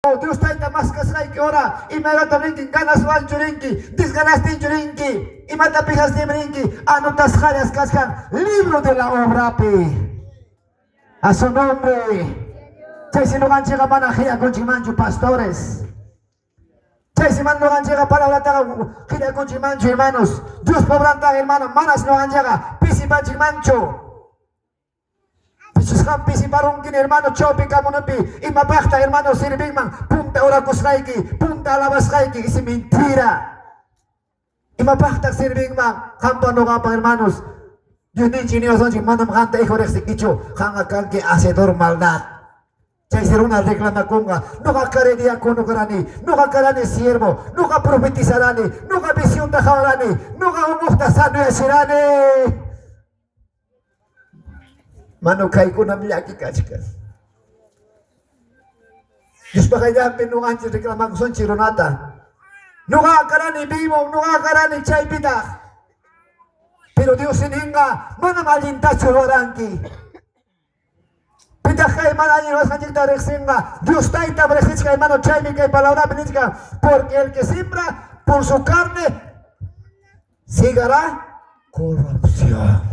Dios Tayta maskasqayki hora, imaynatam rinki? Ganaswanchu rinki? Desganastinchu rinki? Imata pisastinmi rinki? Anotasqallas kachkan libro de la obrapi. A su nombre. Chaysi ñuqanchikqa mana qillakunchikmanchu, pastores. Chaysi mana ñuqanchikqa palabrataqa qillakunchikmanchu, hermanos. Diospa obrantaqa, hermano, manas ñuqanchikqa pisipanchikmanchu. Pichus qam pisiparunkin, hermano, chawpi kamunupi, imapaqta, hermano, sirvinman punta orakusqayki, punta alabasqayki? Es mentira. Imapaqtaq sirvinman qampa ñuqapa, hermanos? Diosninchik niwasunchik: "Manam qamta, hijo, riqsikichu, qamqa kanki hacedor maldad". Chaysi runa reclamakunqa: "Ñuqa karani diácono karani, ñuqa karani siervo, ñuqa profetizarani, ñuqa visionta qawarani, ñuqa unquqta sanoyachirani". Mano, kaykunam llaki kachkan. Diospa qayllanpi ñuqanchik reclamakusunchik runata: "Ñuqa karani vivo, ñuqa karani chaypitaq". Pero Dios ninqa: "Manam allintachu ruwaranki". Pitaq kay mana allin ruwasqanchikta riqsinqa? Dios Taytam riqsichkan, hermano. Chaymi kay palabrapi nichkan: "Porque el que siembra por su carne, segará corrupción".